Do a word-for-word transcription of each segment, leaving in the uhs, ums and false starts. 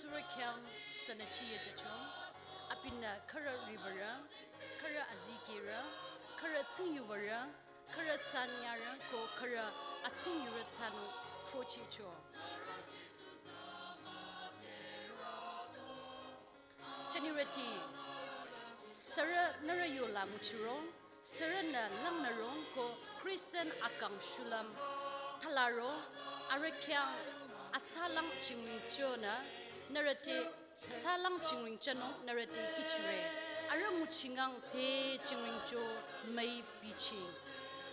Sürü khyang sünü chiye jücho. Abinü khürü riwürü, khürü azikehrü, khürü tsingyuwürü, khürü sanyarü ko khürü atsingyurü thsanung throchehcho. Jünirüti, sürü nührü yola nguchiro, sürünü langnürong ko Christian akang shulüm thalaro, arüh khyang atsalang chingringchonü, nührü te atsalang chingringchonung nührü te kihchire. Arüh nguchingang te chingringcho müi bichi.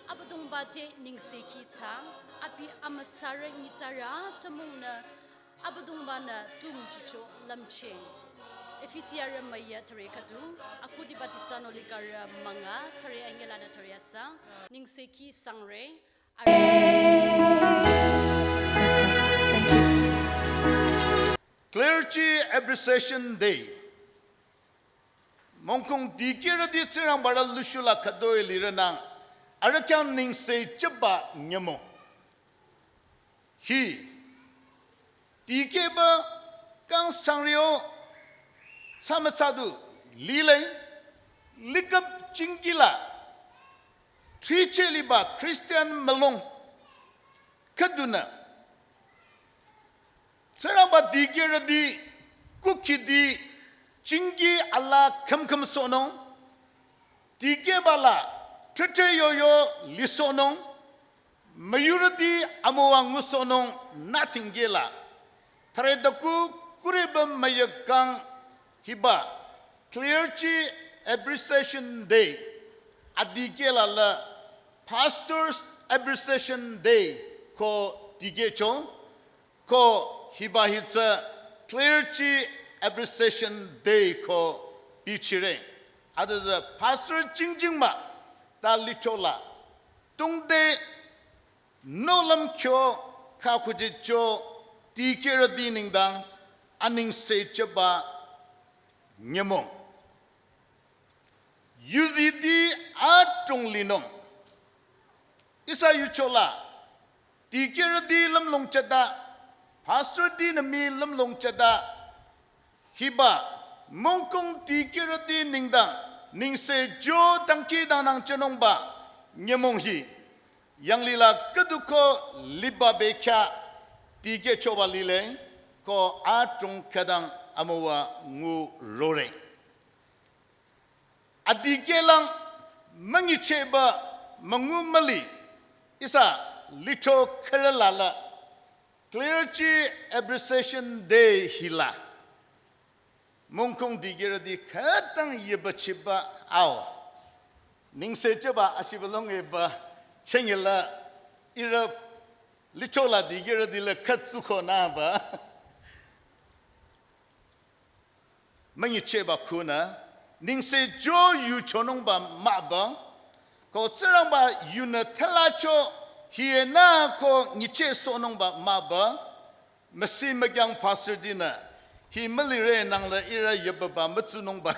Abüdongba te nengsekhi thsa, abi amüsarü nyitsarü atümungnü Abüdongba-nü tu nguchicho lümcheh. Efisiarü müya thüre khüdu, akhudiba Thessalonikarü münga, thüre anyülanü thüre asa, nengsekhi sangre, Praise God. Thank you. Clergy Appreciation Day. Mongkong dikehrüti Tsingrangba-rü lushula khütoi lirünang, arüh khyang nengse jüba nyümong. Hi, dikehba kang sangrio tsamütsadu lile, likap jingkila, triche liba Christian mülung khüdunü. Tsingrangba dikehrüti kukhidi jingki ala khümkhüm sohnung, dikehba la tete yoyo lisohnung, müyurüti amüwa ngusohnung nothing gela. Thüre daku kureba müyakang hiba Clergy Appreciation Day. Adikehla la Pastors Appreciation Day ko dikehcho. Ko hiba hi tsü Clergy Appreciation Day ko bichire. Adüzü pastor jingjing mah ta lithro la tungde nohlüm kyo khakhujücho dikehrüti nengdang anengse jüba nyümong. Yuziti adrong linung. Ihsa yucho la dikehrüti lümlong chata, pastorti nü mii lümlong chata, hiba mongkong dikehrüti nengdang nengse jü dangkhidangnang jünungba nyümong hi. Yanglila khüdu ko liba bekhyah dikehchoba lile ko adrong khüdang amüwa ngurore. Adikehlang müngichehba müngu müli ihsa lithro khürü la la Clergy Appreciation Day hila. Mongkong dikehrüti khütang yeba chiba ao. Nengse jüba ashibalong eba chengela ira lithro la dikehrüti la khütsuko naba. Müngichehba khunü, nengse jü yuchonungba mahba, ko Tsingrangba yunü thalacho hienü ko ngichehsohnungba mahba, müsi mükyang pastortinü, hi mülire nangla ira yababa mütsunungba,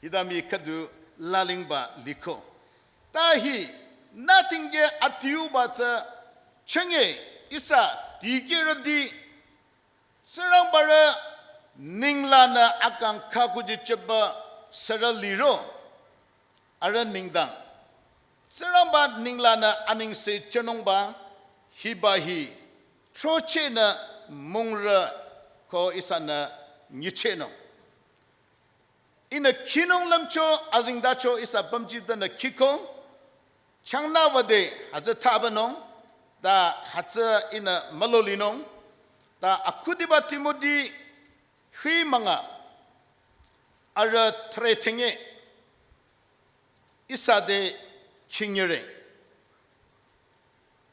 hita mii khüdu lalingba liko. Ta hi, nothing ge adiuba tsü, chenge ihsa dikehrüti Tsingrangba-rü ninglanü akang khakhujüchüba sürü liro, arüh nengdang Tsingrangba ninglanü anengse jünungba hiba hi throchehnü mungrü ko ihsanü nyichehnung. Ihnü khinung lümcho azengtacho ihsa pümji tanü khiko, changnü wüde hütsü thabanung, ta hütsü ihnü mülolinung, ta akhudiba Timoti hi münga, arüh thüre thenge, ihsa te khinyire.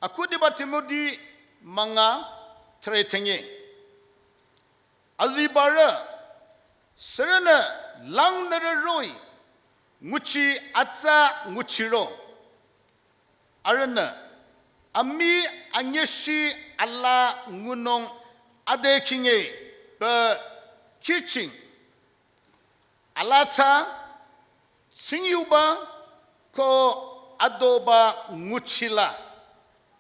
Akhudiba Timoti münga thüre thenge. Azibarü, sürünü langnürü roh-i, nguchi atsa nguchiro. Arühnü, amii anyeshi ala ngunung ade khinge pü khiching. Ala tsü, tsingyuba ko adoba nguchila,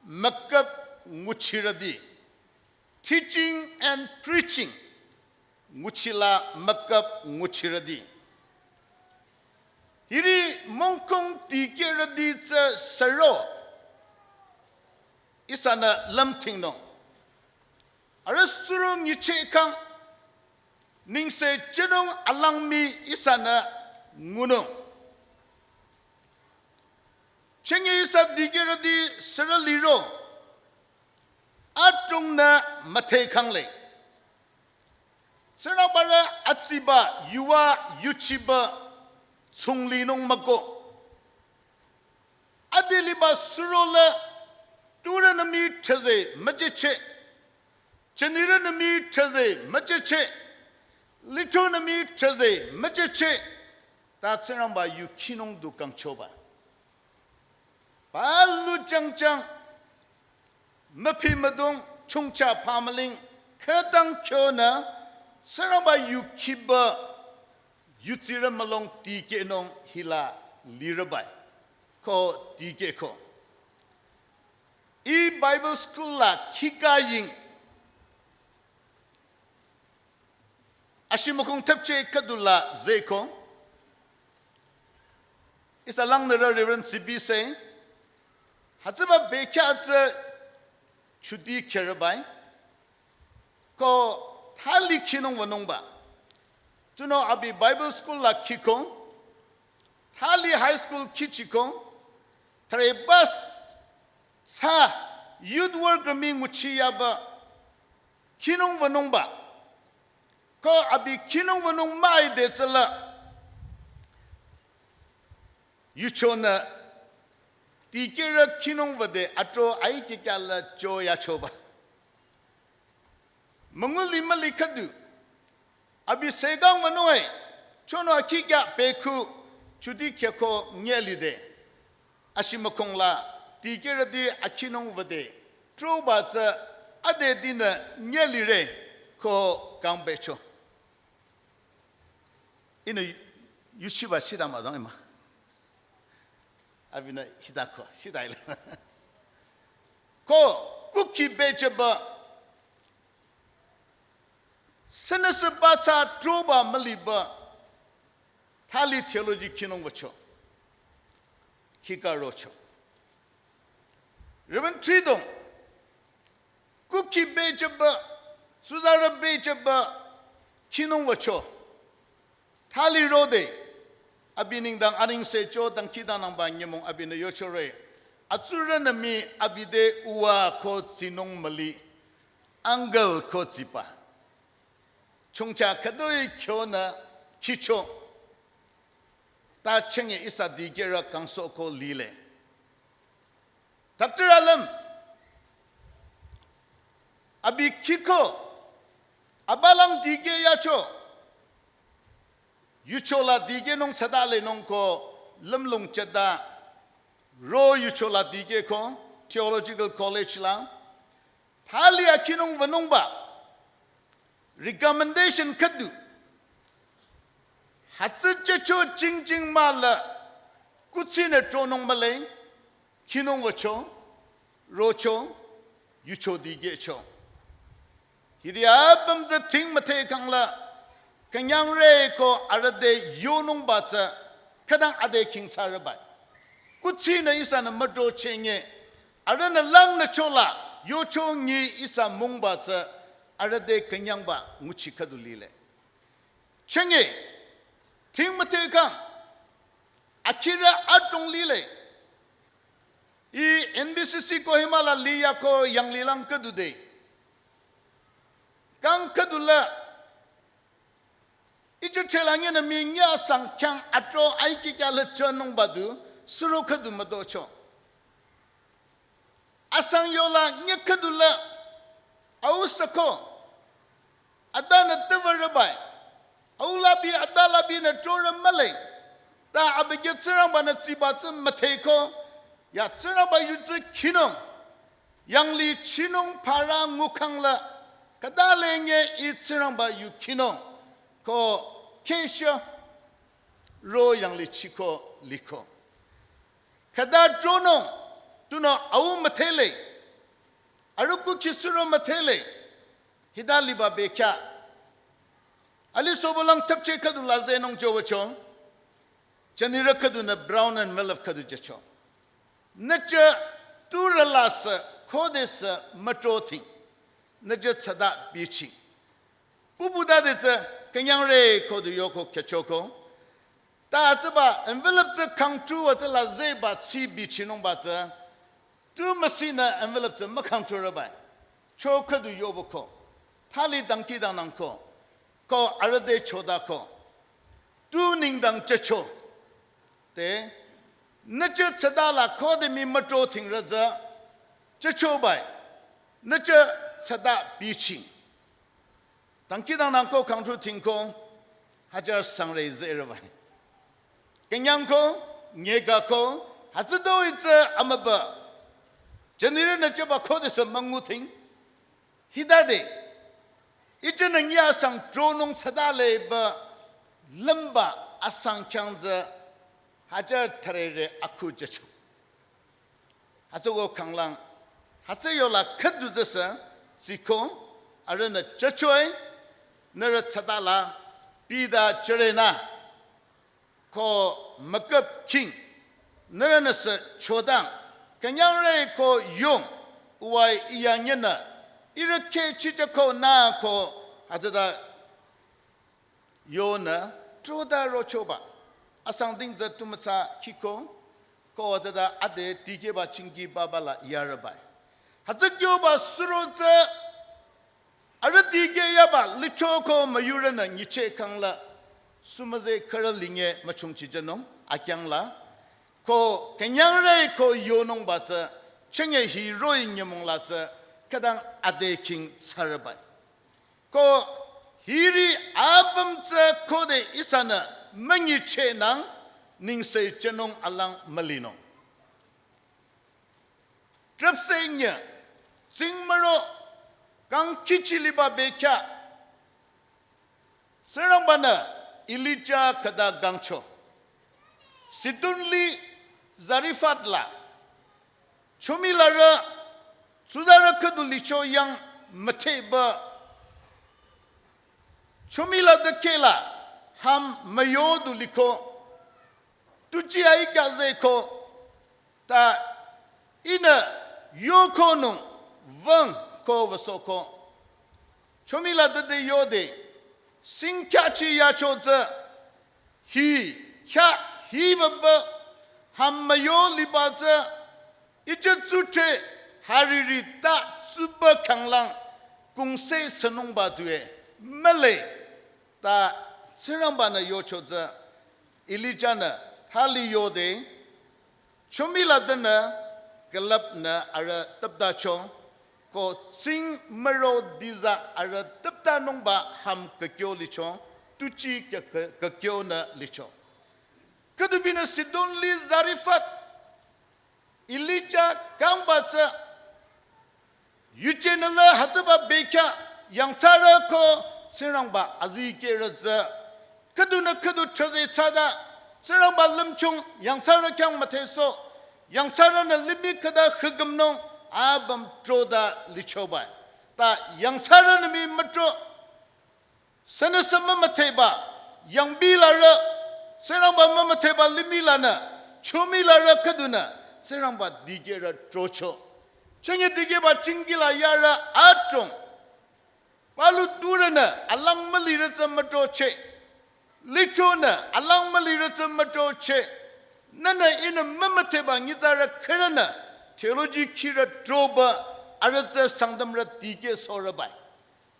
mükap nguchirüti. Teaching and preaching. nguchila mükap nguchirüti. Hiri mongkong dikehrüti tsü sürü ihsanü lümdhingnung. Arüh sürü nyichehkhang nengse jünung alangmi ihsanü ngunung. Chenge ihsa dikehrüti sürü liro adrongnü müdhekhangle. Tsingrangbarü atsiba yuva yuchiba tsunglinung müko. Adeliba sürü la turünü mii thüze müjecheh. Jünirünü mii thüze müjecheh. Lithonü mii thüze müjecheh. Ta Tsingrangba yu khinung du kangchoba. Palu jangjang, müphi müdong, chongcha pamüling, khütang khyonü, Tsingrangba yu khiba, yutsirü mülong dikehnung hila lirübai. Ko dikehko. Ih Bible school la khikaying. Ashimükong thapcheh khüdula zeko. Ihsa langnürü Reverend Sibi se. Hütsüba bekhyah tsü chuti kherübai. Ko thali khinung wünungba. Tunüo abi Bible school la khiko. Thali high school khichiko. Thüre bus tsü youth worker mii nguchiyaba khinung wünungba. Ko abi khinung wünung müide tsüla. Yuchonü dikehrü khinung wüde atro aikikya la cho yachoba. Münguli müli khüdu. Abi segang wünung e. Chonü akhikya pekhu chuti khyako nyelide. Ashimükong la dikehrüti akhinung wüde. Troba tsü adedinü nyelire ko kangbecho. Ihnü yuchiba shita müdong ima. Abinü shita ko, shita ila. Ko, kukhi becheba. Sünüsü batsü troba müliba. Thali theology khinung wücho. Khikarocho. Reverend Tridong. Kukhi becheba, tsuzarü becheba, khinung wücho. Thali rode, abi nengdang anengse cho dangkhidangnangba nyümong abinü yochore. Atsurünü mii abi te uwa ko tsinung müli, uncle ko tsipa. Chongcha khütoi khyonü khicho. Ta chenge ihsa dikehrü kangsohko lile. Doctor alüm. Abi khiko. Abalang dikeh yacho. Yuchola dikehnung tsütalenung ko lümlong cheda. Ro yuchola dikehko. Theological College la. Thali akhinung wünungba. Recommendation khüdu. Hütsü checho jingjing müla kuthsinü tronung müle, khinung wücho, rocho, yucho dikehcho. Hiri apüm tsü thing müdhekhang la, künyangre ko arüh te yonungba tsü, khütang ade khingthsarübai. Kuthsinü ihsanü mütro chenge, arühnü langnü chola, yocho nyi ihsa mungba tsü, arüh te künyangba nguchi khüdu lile. Chenge, thing müdhekhang, akhirü adrong lile. Ih N B C C Kohima la liya ko yanglilang khüdu de. Kang khüdu la, ije chelangenü mii nya sang khyang atro aikikya la chonungba du, sürü khüdu müdocho. Asang yola nyi khüdu la, au sako, adanü tüwürübai, au labi ada labinü trorü müle, ta abükyü Tsingrangbanü tsiba tsü müdheko, ya Tsingrangba yu tsü khinung, yanglichinung para ngukhang la, khüta lenge ih Tsingrangba yu khinung, ko khesha, ro yanglichiko liko. Khüta tronung, tunüo au müdhele, arüku khisuro müdhele, hita liba bekhyah. Alisobulang thapche khüdu la zehnung jüwücho. Jünirü khüdunü brown envelope khüdu jücho. Nüchü turü la sü khode sü mütro thing. Nüchü tsüta bichi. Pupu dade tsü künyangre khode yoko kyachoko. Ta tsüba envelope tsü khangtu wa tsü la zehba tsi bichinungba tsü. Tu müsinü envelope tsü mükhangtu rübai. Cho khüdu yobuko. Thali dangkhidangnangko. Ko arüh te chodako. Tu nengdang jücho. Te, nüchü tsüta la khode mii mütro thing rütsü, jüchobai, nüchü tsüta biching. Dangkhidangnangko khangtu thingko, hajar sangre zehrübai. Künyangko, nyegako, hütsütoi tsü amüba. Jünirü nüchüba khode sü müngu thing. Hitade, ijünü nyi asang tronung tsüta leba lümba asang khyang tsü hajar thürere akhu jücho. Hütsüko khanglang, hütsü yola khüdu tsü sü, tsiko, arühnü jüchoi, nührü tsüta la, bida jürenü. Ko müküp king, nührünü sü chodang, künyangre ko yung, uwai iyanyünü, ihrü kheh chijüko nü ko, hütsüta yonü, troda rochoba, asang ding tsü tu mütsa khiko, ko hütsüta ade dikehba chingki baba la yarübai. Hütsü kyoba suro tsü, arüh dikeh yaba lichoko müyurünü nyicheh khangla, sümüzeh khürü linge müchungchi jünung, akyangla, ko künyangre ko yonungba tsü, chünye hi roh-i nyümong la tsü, khütang ade king tsarübai. Ko hiri apüm tsü khode ihsanü münyichehnang, nengse jünung alang mülinung. Trüpse nyi, tsing müro, kang khichi liba bekhyah. Tsingrangbanü Elija khüta kangcho. Sidon li Zarephath la. Chomilarü, tsuzarü khüdu licho yang müthehba. Chomila de khehla, ham müyo du liko. Tuji ai kya zeko. Ta ihnü yoko nung vang ko vasoko. Chomila de de yode. Sing kya chi yacho tsü. Hi, kya, hi baba. Ham müyo liba tsü. Ije tsüte hariri ta tsüba khanglang. Kungse sünungba tue. Mühle. Ta Tsingrangbanü yocho tsü. Elijanü thali yode. Chomila denü külüpnü arüh tüptacho, ko tsing müro diza arüh tüptanungba ham kükyo licho, tuji kü-, kü-, kükyonü licho. Khüdubinü Sidon li Zarephath, Elija kangba tsü, yuje nü la hütsüba bekhyah yangthsarü ko Tsingrangba azikehrü tsü. Khüdunü khüdu choze thsada Tsingrangba lümchung yangthsarü khyang müthehsoh. Yangthsarünü limih khüta hügümnung apüm troda lichoba. Ta yangthsarünü mii mütro. Sünüsü mümüthehba, yangbilarü, Tsingrangba mümüthehba limih lanü, chomilarü khüdunü, Tsingrangba dikehrü trocho. Chünye dikehba chingkila yarü adrong. Palu turünü, alang mülirü tsü mütrocheh. Lichonü, alang mülirü tsü mütrocheh. Nünü ihnü mümüthehba nyitsarü khürünü, theology khirü troba, arüh tsü Sangtamrü dikehsohrübai.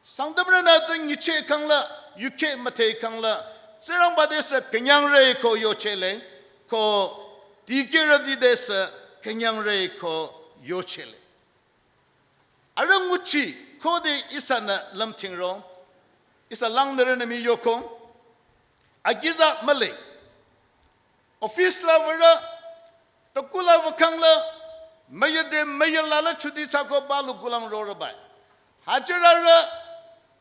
Sangtamrünü tsü nyicheh khangla, yukheh mütheh khangla, Tsingrangba desü künyangre ko yochehle, ko dikehrüti desü künyangre ko yochehle. Arüh nguchi khode ihsanü lümthingro, ihsa langnürünü mii yoko, agiza mühle. Office la würü, tukula wükhangla, müyade müyala la chuti thsako palu kulang rorübai. Hajirarü,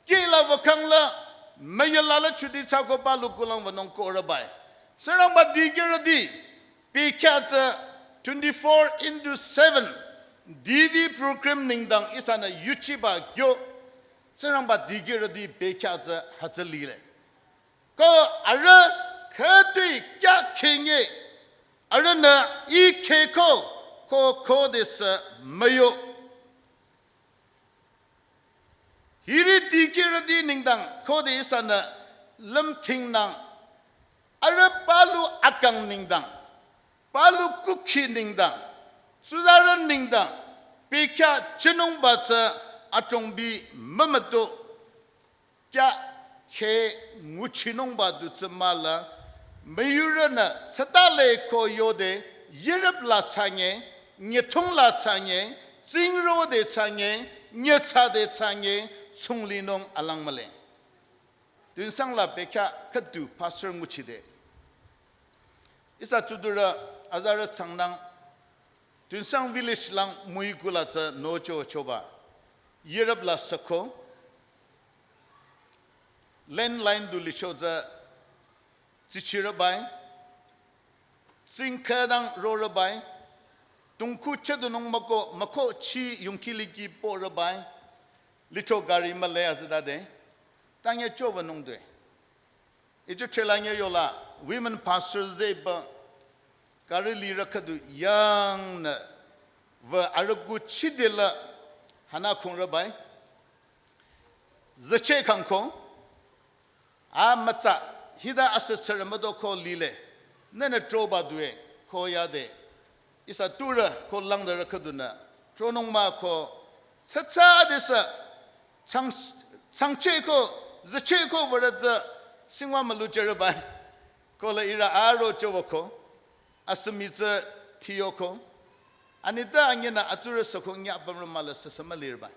kila wükhangla, müyala la chuti thsako palu kulang wünung korübai. Tsingrangba dikehrüti, bekhyah tsü twenty-four into seven, D V program nengdang ihsanü yuchiba kyo. Tsingrangba dikehrüti bekhyah tsü hütsü lile. Ko arüh khütoi kya khenye, arühnü i kheko, ko khodesü müyo. Hiri dikehrüti nengdang khode ihsanü lümdhingnang, arüh palu akang nengdang, palu kukhi nengdang, tsuzarü nengdang, bekhyah chinungba tsü adrongbi mümüto. Kya khe nguchinungba du tsü mahla, müyurünü tsütale ko yode, yirüp la thsanye, nyüthung la thsanye, tsingrode thsanye, nyüthsade thsanye, tsunglinung alang mühle. Tuensang la bekhyah khüdu pastor nguchide. Ihsa tsudurü azarü thsangnyang, Tuensang village lang müi kula tsü nocho choba. Yirüp la süko. Landline du licho tsü tsichirübai. Tsingkhedang rorübai. Tungku chedunung müko, müko chi yungkiliki porübai. Licho gari mühle azüdade. Tanye chovanung due. Ijo chelanye yola, women pastor zeba, gari lirü khüdu yangnü, wü arüku chidela, hana khungrübai. Züche kangko, a mütsa, hida asü tsürü müdo ko lile, nene troba due, ko yade. Ihsa turü ko langdarü khüdunü, tronung mah ko, tsatsa desü, tsang, tsangche ko, züche ko würü tsü, singwa mülu cherübai. Ko la ihrü aro chowa ko, asümi tsü thiyo ko, anita anyena atsurü soko nya bamrü mah la süsü mülirübai.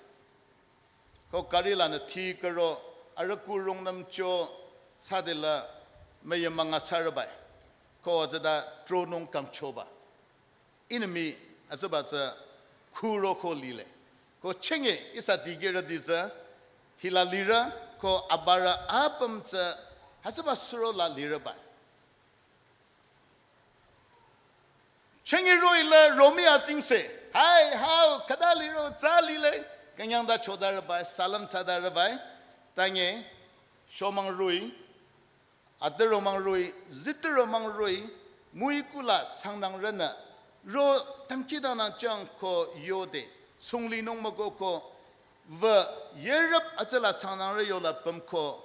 Ko gari lanü thi karo, arüku rungnüm cho, tsade la, müyü münga tsarübai. Ko azüda tronung kangchoba. Inimi azüba tsü khuro ko lile. Ko chenge ihsa dikehrüti tsü, hila lirü, ko abarü apüm tsü, azüba suro la lirübai. Chenge roh-i la romi atsingse. Hai, hao, khüta liro, tsü lile. Künyangda chodarübai, salüm thsadarübai. Tanye, shomang roh-i, atü romang roh-i, zitü romang roh-i, müi kula thsangnang rünü, ro tangkidangnang chang ko yode, tsunglinung müko ko, wü yirüp atsüla thsangnangrü yola püm ko,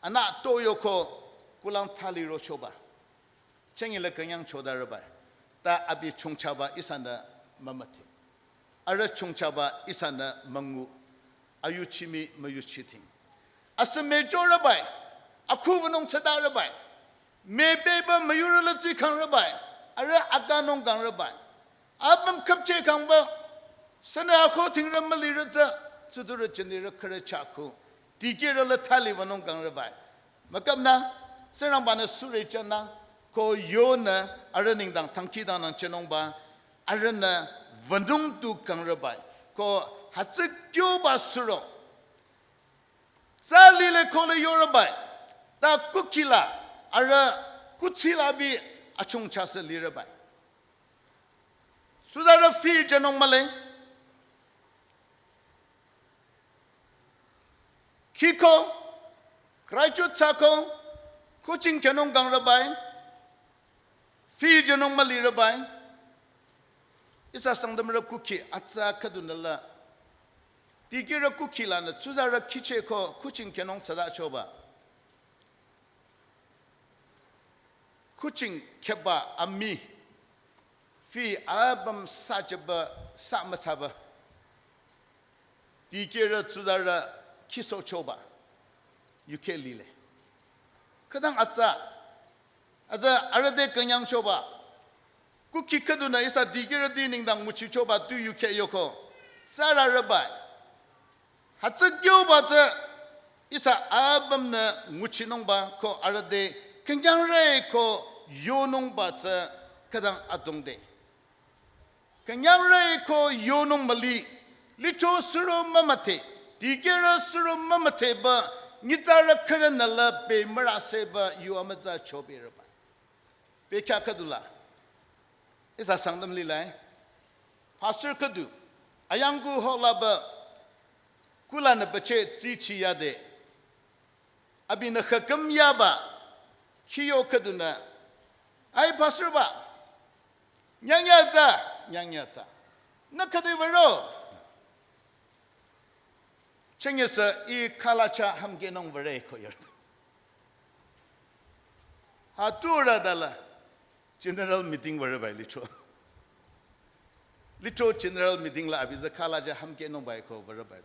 ana toyo ko, kulang thali ro choba. Chenge la künyang chodarübai. Ta abi chongchaba ihsanü mümüdhe. Arüh chongchaba ihsanü müngu. Ayuchimi müyuchiting. Asü mejorübai. Akhu wünung tsüdarübai. Mebeba müyurü la tsikangrübai. Arüh akanung kangrübai. Apüm khüpche kangba, sünü akho thingrü mülirü tsü, tsudurü chendirü khürü chakhu, dikehrü la thali wünung kangrübai. Mükapnü, Tsingrangbanü sürü chanü, ko yonü, arüh nengdang tangkidangnang chenungba, arühnü wünung tu kangrübai. Ko hütsü kyoba suro. Tsü lile ko le yorübai. Ta kukhi la, arüh kuthsi la bi achungchasü lirübai. Tsuzarü fee jünung mühle. Khiko, kraicho tsako, kuching khenung kangrübai, fee jünung mülirübai. Ihsa Sangtamrü kukhi atsa khüdunü la. Dikehrü kukhi lanü tsuzarü khicheko kuching khenung tsada choba. Kuching kheba ami fee apüm sachaba sa müsaba. Dikehrü tsuzarü khiso choba. Yuke lile. Khütang atsa. Atsa arüh te künyang choba. Kukhi khüdunü ihsa dikehrüti nengdang nguchi choba tu yuke yoko. Tsararübai. Hütsü kyoba tsü ihsa apümnü nguchinungba ko arüh te künyangre ko yonungba tsü khütang adrong de. Künyangre ko yonung müli, licho suro mümüdhe, dikehrü suro mümüdheba, nyitsarü khürünü la be müraseba yu amütsa choberübai. Bekhyah khüdula. Ihsa Sangtam lilai. Pastor khüdu. Ayangku holaba. Kulanü bache tsichi yade. Abinü khaküm yaba. Khiyo khüdunü, "Ai pastor ba, nyangya tsa, nyangya tsa. Nü khüdu würo?" Chengesa i khalacha hamkenung würe ko yor. Ha tu ra dala general meeting würe bai litro. Litro general meeting la abi za khalacha hamkenung bai ko würe bai.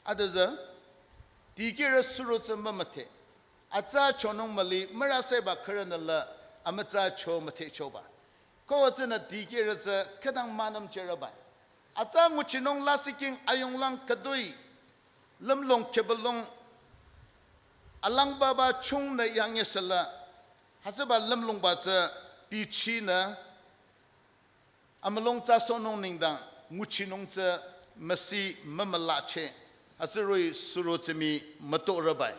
Adaza, dikehrü suro tsü mümathe. Atsa chonung mali, mürase ba khürünü la, amütsa cho müthe choba. Ko tsünü dikehrü tsü khüdang manam cheraba. Atsa nguchinung lasih king ayunglang khüdui. Lümlong khübülong. Alang baba chungnü yangyesela. Hütsüba lümlong ba tsü bichinü. Amülong tsa sonung nengdang nguchinung tsü müsi mümülache. Hütsü roh-i suro tsü mii müto rabai.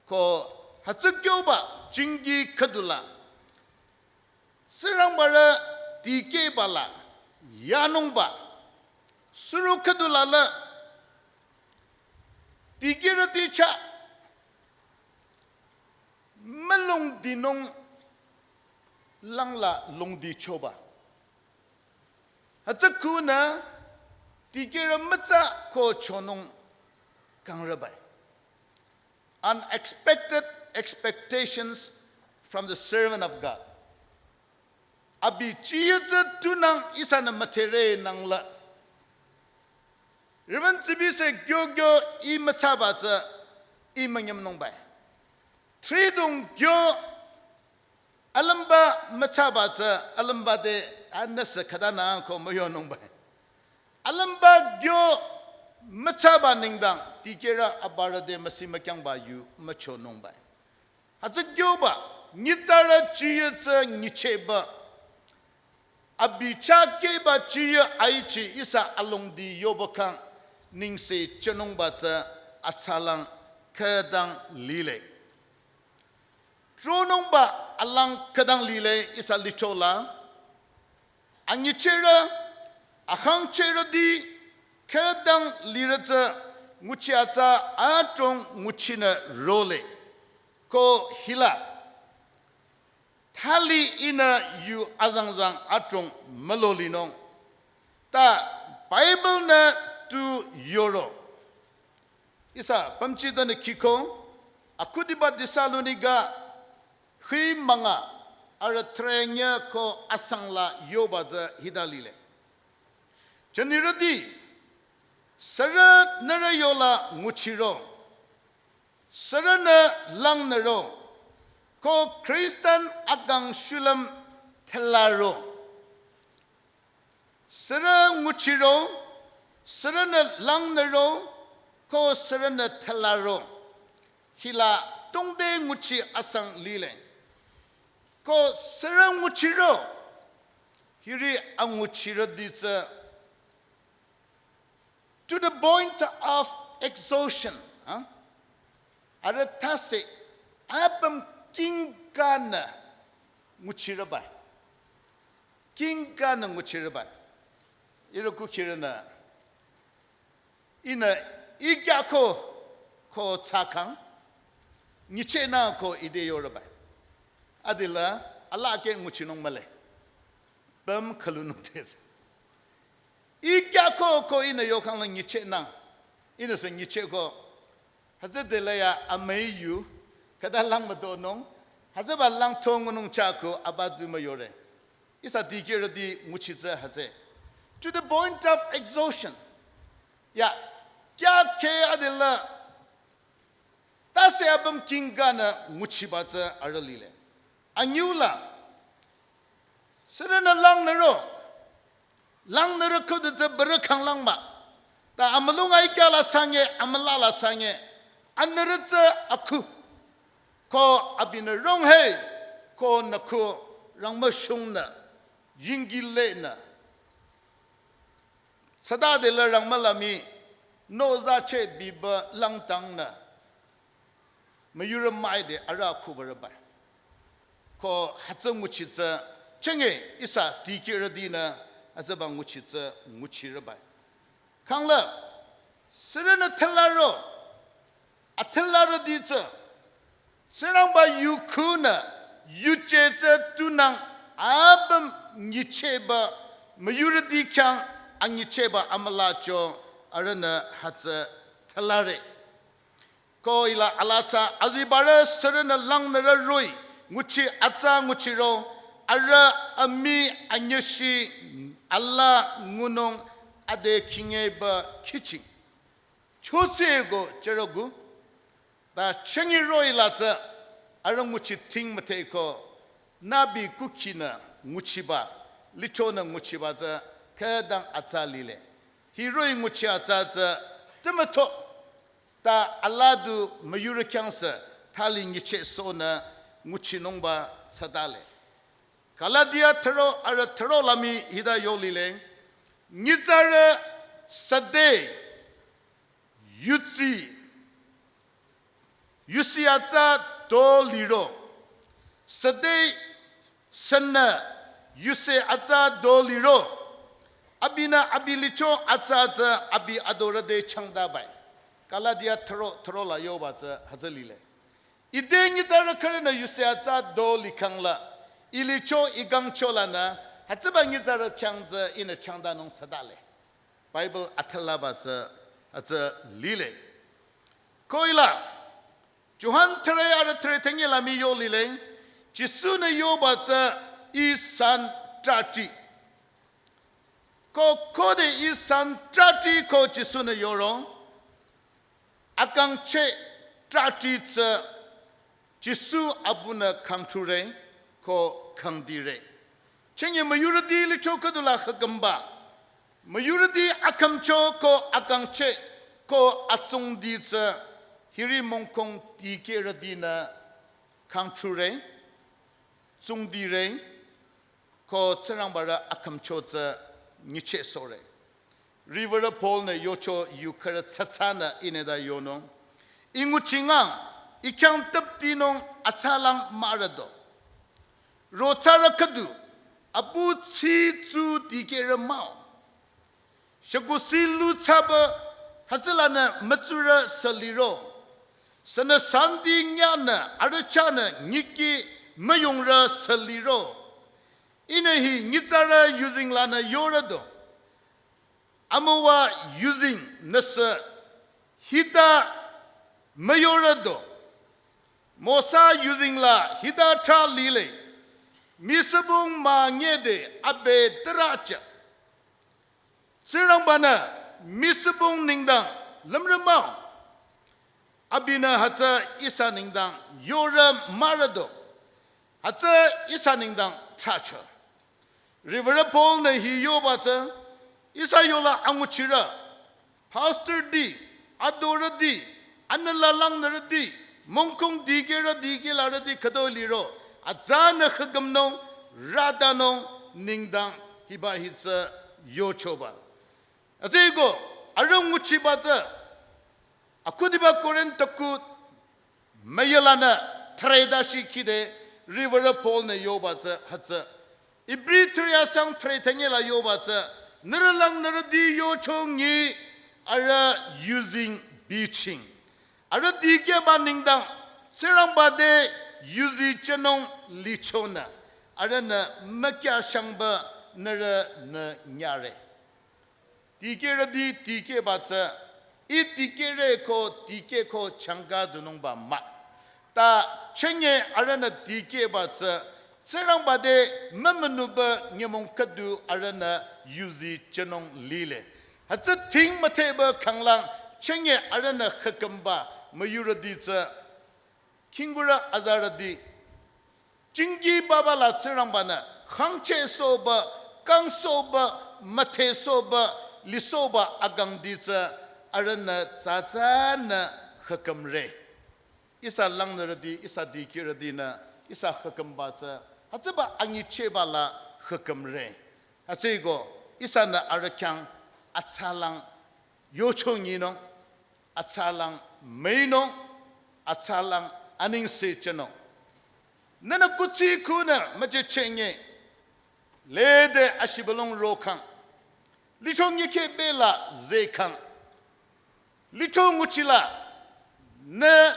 Ko hütsü kyoba jingi khüdula. Tsingrangbarü dikehba la yanungba. Suro khüdula la dikehrüti chah mülongdinung langla longdi choba. Hütsü khunü dikehrü mütsa ko chonung kangrübai. Unexpected expectations from the servant of God. Abi chiyü tsü tunang ihsanü müthere nangla. Reverend Tsibi se gyo gyo i mütsaba tsü i münyam nungbai. Tridong gyo alümba mütsaba tsü alümba de anüsü khüdana ko müyo nungbai. Alümba gyo mütsaba nengdang dikehrü abürü de müsi mükyangba yu mücho nungbai. Hütsü gyoba, nyitsarü chiyü tsü nyichehba. Abi chah kehba chiyü aichi ihsa alongdi yoba kang nengse chenungba tsü asalang khüdang lile. Tronungba alang khüdang lile ihsa litola. Anyichehrü, ahangchehrüti, khüdang lirü tsü nguchi atsa adrong nguchinü role. Ko hila. Thali ihnü yu azangzang adrong mülolinung. Ta Bible nü tu yoro. Ihsa pamchi danü kiko, akhudiba Thessalonika, hui manga, arüh threnye ko asangla yoba tsü hita lile. Jünirüti, sürü nührü yola nguchiro, sürünü langnüro, ko Christian akang shulüm thelaro. Sürü nguchiro, sürünü langnüro, ko sürünü thelaro. Hila tongde nguchi asang lile. Ko sürü nguchiro, hiri anguchirüti tsü to the point of exhaustion. Ha? Arüh tase apüm kinganü nguchirübai. Kinganü nguchirübai. Ihrü kukhirünü. Ihnü ikya ko ko tsakang. Nyichehnü ko ide yorübai. Adila alake nguchinung mühle. Püm khülunung tese. Ikya ko ko ihnü yokhang la nyichehnü. Ihnü se nyicheh ko. Hütsüdela ya amüi yu. Khüta lang mütonung. Hütsüba lang tongunung chah ko abadu müyore. Ihsa dikehrüti nguchi tsü hütsü. To the point of exhaustion. Ya, kya khe adila. Tase apüm kinganü nguchiba tsü arüh lile. Anyula. Sürünü langnüro. Langnürü khüdu tsü bürü khanglangba. Ta amülung aikya la sanye, amüla la sanye. Anürü tsü akhu. Ko abinü rong he. Ko nükhu rangmüshungnü. Yinggi lenü. Sata de la rangmüla mii, noza cheh biba langtangnü. Müyurü mai de arüh khubarübai. Ko hütsü nguchi tsü, chenge ihsa dikehrütinü, hütsüba nguchi tsü nguchirübai. Khangla, sürünü thelaro, athelarüti tsü, Tsingrangba yu khunü, yuje tsü tunang apüm nyichehba müyurüti khyang anyichehba amülacho arühnü hütsü thalare. Ko hila alaa tsü azibarü sürünü langnürü roh-i nguchi atsa nguchiro arüh amii anyüshi alaa ngunung ade khingyeba khiching. Chotse ko chüroku ta chengi roh-i la tsü arüh nguchi thing müdheko nübi kukhinü nguchiba, lichonü nguchiba tsü khütang atsa lile. Hi roh-i nguchi atsa tsü tümütho ta alaa du müyurü khyang sü thali nyichehsohnü nguchinungba tsütale. Galatia thüro arüh thüro la mii hita yo lile. Nyitsarü süde yudsi, yusi atsa do liro. Süde sünü yusi atsa do liro. Abinü abi licho atsa tsü abi adorü te changtabai. Galatia thüro thüro la yoba tsü hütsü lile. Ite nyitsarü khürünü yusi atsa do likhang la, i licho i kangcho lanü hütsüba nyitsarü khyang tsü ihnü changtanung tsütale. Bible athalaba tsü hütsü lile. Ko hila Johan thüre arüh thüre thünye la mii yo lile. Jisu-nü yoba tsü Ihsan trahti. Ko khode Ihsan trahti ko Jisu-nü yoro, akangcheh trahti tsü Jisu abinü kangthure ko kangdire. Chengi müyurüti licho khüdula khükümba, müyurüti akhümcho ko akangcheh ko atsungdi tsü hiri mongkong dikehrütinü kangthure, tsungdire, ko Tsingrangbarü akhümcho tsü nyichehsohre. Riwürü Paul-nü yocho yu khürü tsatsanü ihnü ta yonung. I nguchingang, i khyang tüptinung atsalang mürado. Rothsarü khüdu, apu tsi tsu dikehrü mah-o. Shükuhsi lu thsaba hütsülanü mütsurü sü liro. Sünü santi nyanü arüh chahnü nyiki müyungrü sü liro. Ihnü hi nyitsarü yuzeng lanü yorado. Amüwa yuzeng nüsü hita müyorado. Mosa yuzeng la hita trah lile. Misübung mah nyede abe türacha. Tsingrangbanü misübung nengdang lümrü mah-o. Abinü hütsü ihsa nengdang yorü mürado. Hütsü ihsa nengdang trahcho. Riwürü Paul-nü hi yoba tsü ihsa yola anguchirü, pastorti, adorüti, anüla langnürüti, mongkong dikehrü dikehlarüti khütoi liro, atsanü khükümnung, radanung, nengdang hiba hitsü yochoba. Hütsüeko, arüh nguchiba tsü, akhudiba Korinth ku müyalanü thüre dashi khide Riwürü Paul-nü yoba tsü hütsü. Ibri thüre asang thüre thünye la yoba tsü, nührü langnürüti yochongi arüh yuzeng bichieng. Arüh dikehba nengdang Tsingrangba te yuzi chenung lichonü, arühnü mükyashangba nührünü nyare. Dikehrüti dikehba tsü, i dikehre ko dikeh ko changka dunungba mah. Ta chenye arühnü dikehba tsü, Tsingrangba te mümünuba nyümong khüdu arühnü yuzi chenung lile. Hütsü thing müthehba khanglang chenye arühnü khükümba müyurüti tsü, khingkurü azarüti, jingki baba la Tsingrangbanü khangchehsohba, kangsohba, müthehsohba, lisohba akangti tsü arühnü tsatsanü khükümre. Ihsa langnürüti, ihsa dikehrütinü, ihsa khükümba tsü, hütsüba anyichehba la khükümre. Hütsüeko, ihsanü arüh khyang atsalang yochonginung, atsalang müinung, atsalang anengse chenung. Nühnü kuthsi khunü müjechenye, lede ashibülung rokhang. Licho nyikhe bela zekhang. Licho nguchila, nü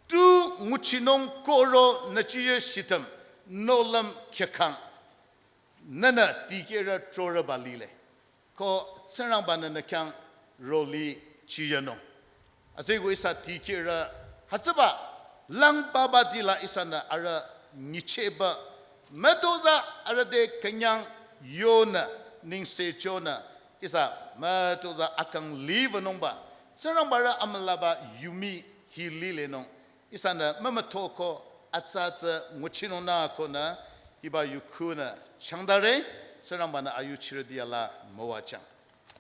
tu nguchinung koro nü chiye shitam nohlüm khyükhang nünü dikehrü trorüba lile. Ko Tsingrangba-nü nü khyang roli chiyanung. Atsüko ihsa dikehrü hütsüba lang babati la ihsanü arüh nyichehba mütozah arüh te künyang yonü nengse chonü ihsa mütozah akang liwünungba Tsingrangba-rü amülaba yumi hi lilenung. Ihsanü mümütho ko atsa tsü nguchinung nü konü hiba yukhunü changdare Tsingrangba-nü ayuchirüti ala müwajüng.